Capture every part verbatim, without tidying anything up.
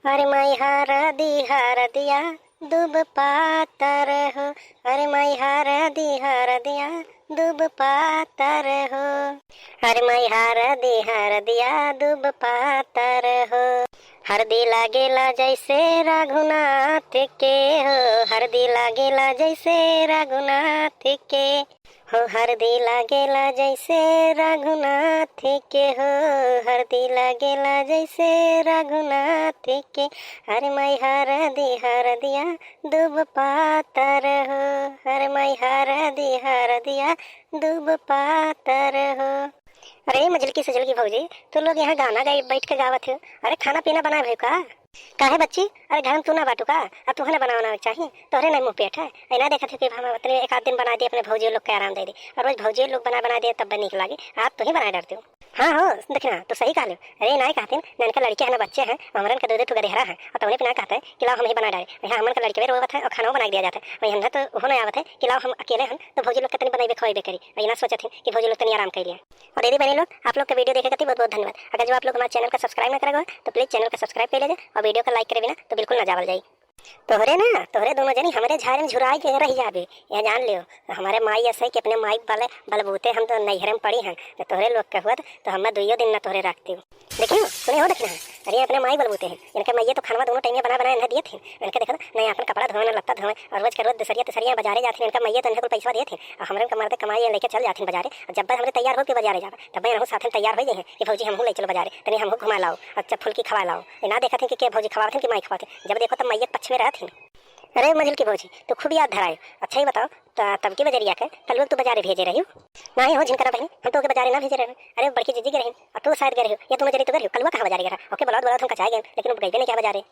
अरे माई हरदी हरदिया दूब पातर हो, अरे माई हरदी हरदिया दूब पातर हो, अरे माई हरदी हरदिया दूब पातर हो। हरदी लागेला जैसे रघुनाथ के हो, हरदी लागेला जैसे रघुनाथ के हो, हरदी लागेला जैसे रघुनाथ के हो, हरदी लागेला जैसे रघुनाथ के। अरे माई हरदी हरदिया दूब पातर हो, अरे माई हरदी हरदिया दूब पातर हो। अरे मझिलकी सझिलकी भौजी, तू लोग यहाँ गाना गाई बैठ के गावत हो, अरे खाना पीना बनाए भई का? काहे बच्ची, अरे घर में तू ना बाटू का? अब तुहे ना बनावे ना चाही, तोहरे नहीं मुँह पेट है। ऐना देखत हो कि हम अपने एक आध दिन बना दे, अपने भौजी लोग के आराम दे दे, और रोज भौजी लोग बना बना दे तब नीक लागे। आप तो ही बनाए डरते हो। हाँ हो, देखना तो सही कहले। अरे नाय कहतिन, ननका लड़के हैं ना बच्चे हैं, हमरन के दो दो ठो गदेहरा है, और तौने पे ना कहते कि लाओ हम ही बना डाले। यहाँ हमन का लड़के रोवत है और खाना बना के दिया जाता है, वही हमने तो वो ना आवत है कि लाओ हम अकेले हैं तो भौजी लोग के तनी बनाइबे खवाइबे करी। और ये ना सोचत हैं कि भौजी लोग तनी आराम कर लिए। और दीदी बहनी लोग, आप लोग के वीडियो देखे खातिर बहुत बहुत धन्यवाद। अगर जो आप लोग हमारे चैनल का सब्सक्राइब ना करे हो तो प्लीज चैनल का सब्सक्राइब कर लीजिए और वीडियो का लाइक करे बिना तो बिल्कुल ना जावल जाई। तोहरे ना, तोहरे दोनों जनी हमरे झारे में झुराई के रह जाबे, यह जान लियो। हमारे माई ऐसे कि अपने माई वाले बलबूते हम तो नैहरे में पड़ी हैं, तो तोहरे लोग के हुआ तो हम दुइयो दिन ना तोहरे रखती हूँ। देखियो, सुने हो दखिनहा, अरे अपने माई बलबूते हैं, इनके मैये तो खानवा दोनों टाइम बना बना इन्हें दिए थे। इनके देखो तो, नहीं अपन कपड़ा धोवे, ना लत्ता धोवे, और रोज के रोज दूसरिया तीसरिया बाजारे जाते हैं, इनका मैये तो इनके कुल पैसा दिए थे, और हमरे कमार दे कमाई लेके चल जाते हैं बाजारे, और जब हम तैयार होके बाजारे जावे, तब हम साथ में तैयार हो जाए कि भौजी हमहू ले चलो बाजारे, तनी हमहू घुमा लाओ, अच्छा फुल्की खवा लाओ। ये ना देखत हैं कि के भौजी खवावत हैं कि माई खवावत हैं, जब देखो तब मैये के पक्ष में रहत हैं। अरे मझिलकी भौजी, तू खूब याद धराए। अच्छा ही बताओ, त-, तब की बजरिया के कलुआ तू बाजारे भेजे रही हो? नहीं हो झिनकना बहनी, हम तो ओके बाजारे ना भेजे रहे। अरे बड़की जीजी के रही, और तू शायद गए रही हो, या तू मजरी तो गए रही हो, कलुआ कहाँ बाजारे गए रहा? ओके बोलावत बोलावत हम कचाए गए, लेकिन वो गइबे नहीं किया बाजारे।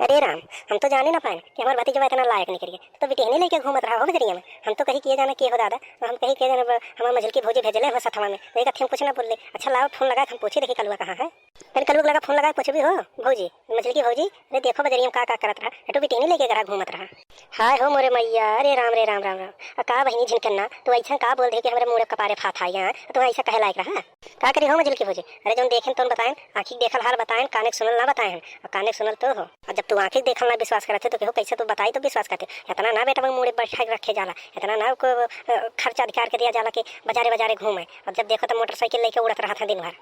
अरे राम, हम तो जाने ना पाए कि हमारे भतीजवा इतना लायक निकल गए, तो बिटिहनी लेके घूमत रहा हो बजरिया में। हम तो कही किए जाना के हो दादा, हम कही किए जाना ब-, हमारे मझिलकी भौजी भेजले हो सथवा में, तो एक अथी हम कुछ ना बोल ले। अच्छा लाओ फोन लगा के हम पूछे देखी कलुआ कहाँ है। अरे कलुआ लगा फोन लगा के पूछबी हो भौजी, मझिलकी भौजी, अरे देखो बजरिया में का का करत रहा, एटू बिटिहनी लेके गरा घूमत रहा। हाय हो मोरे मैया, अरे राम रे राम राम राम। आ का बहिनी झिनकन्ना, तू ऐसा का बोल दे कि हमरे मुड़े कपारे फात आई, हाँ? तू ऐसा कहे लायक रहा? का करी हो मझिलकी भौजी, अरे जौन देखेन तौन बताएन, आँखी के देखल हाल बताएन, काने के सुनल ना बताएन, और काने के सुनल तो हो। और जब तू आँखी के देखल ना विश्वास करत है तो केहू कैसे तू बताई तो विश्वास करते? इतना ना बेटा मुड़े बैठा के रखे जाला, इतना ना को, अ, खर्चा अधिकार के दिया जाला कि बाजारे बाजारे घूमे। अब जब देखो तो मोटरसाइकिल लेके उड़त रहत है दिन भर।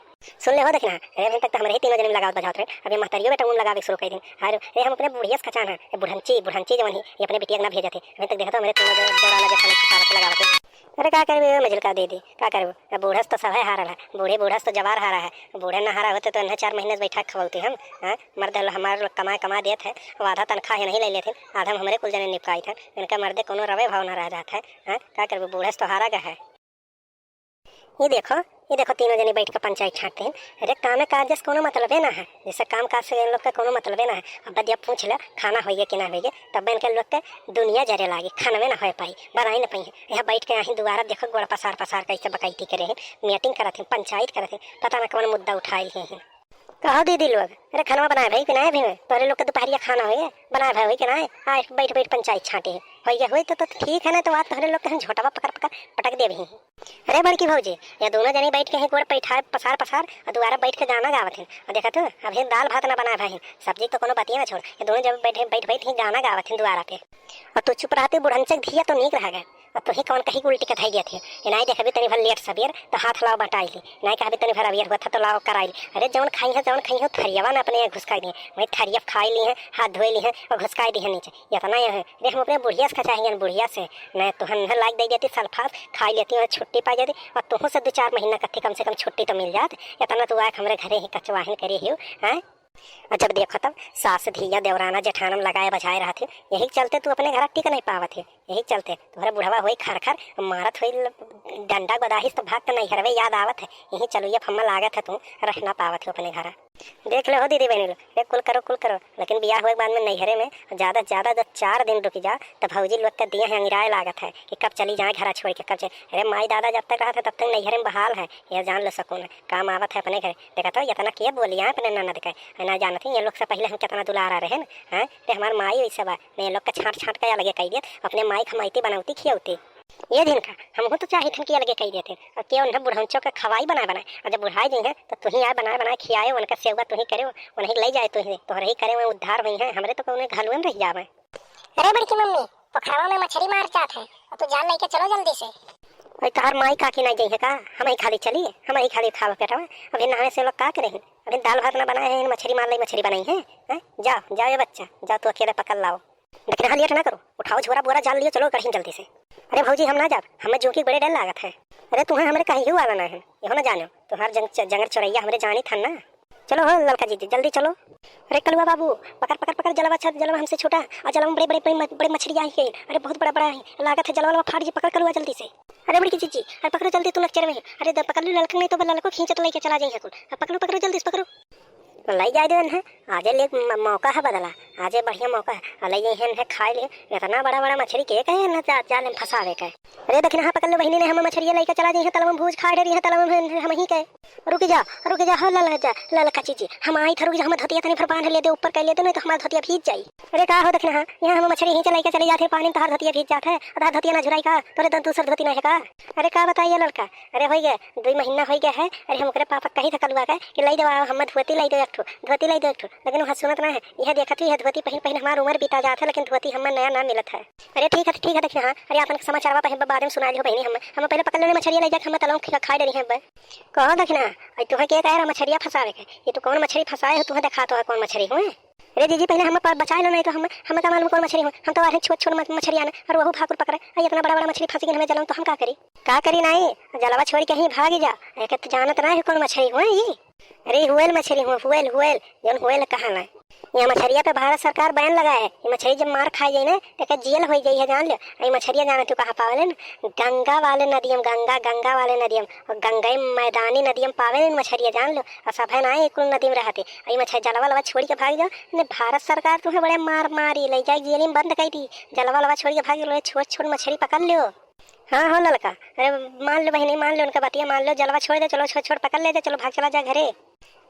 सुन ले हो दखिनहा, अरे अभी तक तो हमरे ही तीनों जने में लगावत बजावत रहे, अभी महतरियो बेटा उन लगावे के शुरू कर दिन। अरे, अरे हम अपने बुढ़िया से कचान है, ये बुढ़ंची, बुढ़ंची जवन ही, ये अपने बिटिया के ना भेजत है। अभी तक देखा तो हमरे तीनों जने देवराना जेठानी के साथ लगावत है। अरे का करबे मझिलका दीदी, का करबे? अब बूढ़स तो सभे हारल है, बूढ़े बूढ़स तो जवार हारा है। बूढ़े ना हारा होते तो इन्हें चार महीने से बैठा के खवाते हम, हाँ? मर्द हल हमार लोग कमाए कमा देत है, अब आधा तनख्वाह ही नहीं ले लेते, आधा में हमरे कुल जने निपकाइत है। इनका मर्दे कोनो रवे भाव ना रह जात है, हाँ? का करबे? बूढ़स तो हारा गए है। ये देखो, ये देखो, तीनों जने बैठ के पंचायत छाटते हैं। अरे, कामे काज से कोनो मतलबे ना है, जैसे काम काज से इन लोग का कोनो मतलबे ना है। अब बदिया पूछ ले, खाना होइए कि ना होइए, तब इनके लोग के दुनिया जरे लागे, खाना में ना हो पाई, बनाई ना पाई है। यहाँ बैठ के यहीं दुआरा देखो, गोड़ पसार पसार कैसे बकैती करे हैं, मीटिंग करत हैं, पंचायत करत हैं, पता ना कौन मुद्दा उठाए हैं। कहो दीदी लोग, अरे खाना बनाए भाई कि ना अभी में? तोहरे लोग के दोपहरिया खाना होइए, बनाए भाई होई कि ना? आ बैठ बैठ पंचायत छाटे हैं। होइए होई तो, तो ठीक है ना, तो आज तोहरे लोग के हम झोटवा पकड़ पकड़ पटक दे भी। अरे बड़की भौजी, ये दोनों जनी बैठ के ही गोड़ पैठाए पसार पसार और दुआरा बैठ के गाना गावत हैं। और देखा तू, अभी दाल भात ना बनाए भाई, सब्जी तो कोनो बतिया ना छोड़, ये दोनों जब बैठे बैठ बैठ ही गाना गावत हैं दुआरा पे। और तू चुप रहती बुढ़ंचक धिया तो नीक रह गए। और तू ही कौन कहीं उल्टी के धई गया थे, ये नहीं देखबी तनी भर लेट सबेर तो हाथ लाओ बटाई ली, नहीं कहबी तनी भर अबियर हुआ था तो लाओ कराई ली। अरे जौन खाई है जौन खाई हो थरियावा ना अपने घुसकाई दी, वही थरिया खाई ली है, हाथ धोई ली है और घुसकाई दी है नीचे। इतना यह है, अरे हम अपने बुढ़िया से खचाएंगे ना, बुढ़िया से। नहीं तो हम लाइक दे देती सल्फास, खाई लेती और छुट्टी पाई जाती, और तुहों से दो चार महीना कत्ती कम से कम छुट्टी तो मिल जात। इतना तू आके हमरे घरे ही कचवाहन करे ही, हैं? और जब देखो तब सास धिया देवराना जेठानम लगाए बजाए रहत है, यही चलते तू अपने घर टिक नहीं पावत है, यही चलते तुम्हारा बुढ़वा होई खर खर मारत होई ल-, डंडा गोदाहिस तो भाग के नैहरवे याद आवत है, यही चलुइया फम्मा लागत है तू रह ना पावत है अपने घर। देख लो हो दीदी बहनी लोग, ए कुल करो, कुल करो, लेकिन बियाह हुए के बाद में नैहरे में ज्यादा से ज्यादा दो चार दिन रुकी जा, तो भौजी लोग के दिए हैं अंगिराए लागत है कि कब चली जाए घरा छोड़ के, कब चली। अरे माई दादा जब तक रहत है तब तक नैहरे में बहाल है, यह जान लो सकून है, काम आवत है अपने घर। देखा तो इतना के बोलिया अपने ननद के, है ना जानत है ये लोग से पहले हम कितना दुलारा रहे न, हैं? ते हमार माई वैसे बा, ने ये लोग के छांट छांट के अलगे कह दिया, अपने माई खमाइती बनौती खियौती। ये दिन का, हमहू तो चाहित हन कि अलगे कइ देते। अउर केउ उन्हें बुढ़ौंचो के खवाई बनाए बनाए, अउर जब बुढ़ाइ जइहें, तो तुहीं आए बनाए बनाए खियाए, उनका सेवा तुहीं करेउ, उन्हें लइ जाए तुहीं, तोहरे ही करे में उद्धार होइहें, हमरे तो कउने घलुए में रहि जावे। अरे बड़की मम्मी, पोखरवा में मछरी मार जात है, अउर तू जाल लइके चलो जल्दी से। अरे तोहार माई काकी नाहीं जइहें का? हमहीं खाली चली, हमहीं खाली खावा पेटवा, अभी नहाए से लोग का करे हैं? अभी दाल भात ना बनाए हैं, मछरी मार लइ, मछरी बनाई है, हैं? जाओ, जाओ ये बच्चा, जाओ तू अकेले पकड़ लाओ। लेकिन हाँ, लेट ना करो, उठाओ झोरा बोरा जाल लियो, चलो गढ़ी जल्दी से। अरे भौजी, हम ना जाब, हमें जोंकी बड़े डर लागत है। अरे तुहें हमरे कहियो वाला ना है, यहो ना जानो, तोहार जंग-, जंगर चोरैया हमरे जानी थन ना। चलो हो ललका जीजी, जल्दी चलो। अरे कलुआ बाबू, पकड़, पकड़, पकड़, जलवा छत, जलवा हमसे छोटा, अउर जलवा में बड़े, बड़े, बड़े, बड़े मछरी आई है। अरे बहुत बड़ा, बड़ा है, लागत है जलवा, लवा फाट जी, पकड़ कलुआ जल्दी से। अरे बड़की जीजी, अरे पकड़ो जल्दी, तू लक्चर में। अरे द-, पकड़ ली ललकन, नहीं तो ललको खींचत लइके चला जाइहें कुल। अब पकड़ो, पकड़ो जल्दी से, पकड़ो। लइ जाए देवन है, आजे ले म-, मौका है बदला, आजे बढ़िया मौका है। अउर लइ जाइहें है खाए ले, इतना बड़ा बड़ा मछरी के कहे ना जा-, जाल में फंसावे के। अरे दखिनहा, पकड़ लो बहिनी ने, हम मछरिया लइके चला जाइहें तलवा में भूज खाए डरी है तलवा में हम ही के। रुक जा, रुक जा, हो लल जा, ललका जीजी, हम आई था, रुक जा, हम धोतिया तनी भर बांध ले दे, ऊपर कर ले दे, नहीं तो हमार धोतिया भीज जाई। अरे का हो दखिनहा, यहाँ हम मछरी ही चलाई के चली जात है, पानी में तोहार धोतिया भीज जात है, आधा धोतिया ना झुराई का, तोरे दन दूसर धोती ना है का? अरे का बताइए ललका, अरे होइ गए, दुइ महीना होइ गए है, अरे हम ओकरे पापा कही था कलुआ के कि लइ देवा, हम धोती लइ दे एक ठो, धोती लइ दे एक ठो, लेकिन वहाँ सुनत ना है। यह देखत ही है धोती पहिन पहिन हमार उम्र बीता जात है, लेकिन धोती हमें नया ना मिलत है। अरे ठीक है, ठीक है, देखिए हाँ, अरे आपन समाचारवा पहले बाद में सुनाई लिहो बहिनी, हम, हम पहले पकड़ लेने मछरिया लइ जाके हम तलवा खा, खा डरी हैं अब। कहो दखिनहा, अरे तुहें के कहे रहा मछरिया फंसावे के? ये तू कौन मछरी फंसाए हो, तुहें देखा तो है कौन मछरी हुए। अरे जीजी, पहले हम प-, बचाए लो, नहीं तो हम, हमें का मालूम कौन मछरी हो। हम तो अरे छोट छोट म-, मछरी आना, अउर वहू भाकुर पकड़े। अरे इतना बड़ा बड़ा मछरी फंस गई हमें जलम, तो हम का करी? का करी नाहीं, जलवा छोड़ के ही भाग जा। एक तो जानत ना है कौन मछरी हो ये। अरे whale मछरी हो, whale, whale, जौन whale कहाला। ये मछरिया पे भारत सरकार ban लगाए है। ये मछरी जब मार खाई जाई ना, तो एकर जेल होइ जाई है, जान लो। अरे मछरिया जाना तू कहाँ पावेले ना? गंगा वाले नदियम, गंगा, गंगा वाले नदियम, अउर गंगा मैदानी नदियम पावेले ना मछरिया, जान लो। अउर सभे ना एक कुल नदी में रहते। अरे मछली जलवा लवा छोड़ के भाग जाओ, ने भारत सरकार तुम्हें बड़े मार मारी, लइ जाए जेल में बंद कर दी। जलवा लवा छोड़ के भाग जाओ, छोट छोट मछली पकड़ लो। हाँ हो ललका, अरे मान लो बहिनी, मान लो उनका बतिया, मान लो, जलवा छोड़ दे, चलो छोट छोट पकड़ ले जा, चलो भाग चला जा घरे।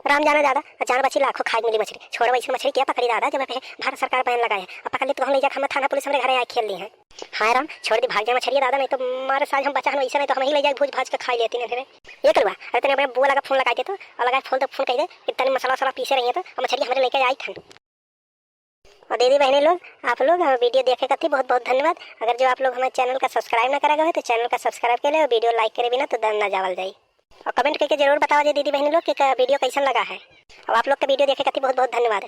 राम जाना दादा, जान बची लाखों खाए मिली मछली, छोड़ो ऐसी मछली क्या पकड़ी दादा, जब भारत सरकार ban लगाए है, अब पकड़ ली तो हम लइ जाके हम थाना पुलिस हमरे घरे आए खेल ली है। हाय राम, छोड़ दी, भाग जा मछरिया दादा, नहीं तो मारे साज हम बचा हन वैसे, नहीं तो हम ही लइ जाए भूज भाज के खाई लेती ना फिर। ये कलुआ, अरे तने अपने बुआ लगा फोन लगाई दे तो, अउर लगा फोन तो फोन कह दे कि तनी मसाला वसाला पीसे रही है तो, अउर मछरिया हमरे लइके आई थन। अउर दीदी बहिनी लोग, आप लोग हमर video देखे खातिर बहुत बहुत धन्यवाद। अगर जो आप लोग हमरे channel का subscribe ना करे गए हो तो channel का subscribe कर ले अउर video like करे बिना तो दम ना जावल जाई। अउर comment करके जरूर बतावा जे दीदी बहिनी लोग कि का video कैसन लगा है। अब आप लोग के video देखे खातिर बहुत बहुत धन्यवाद।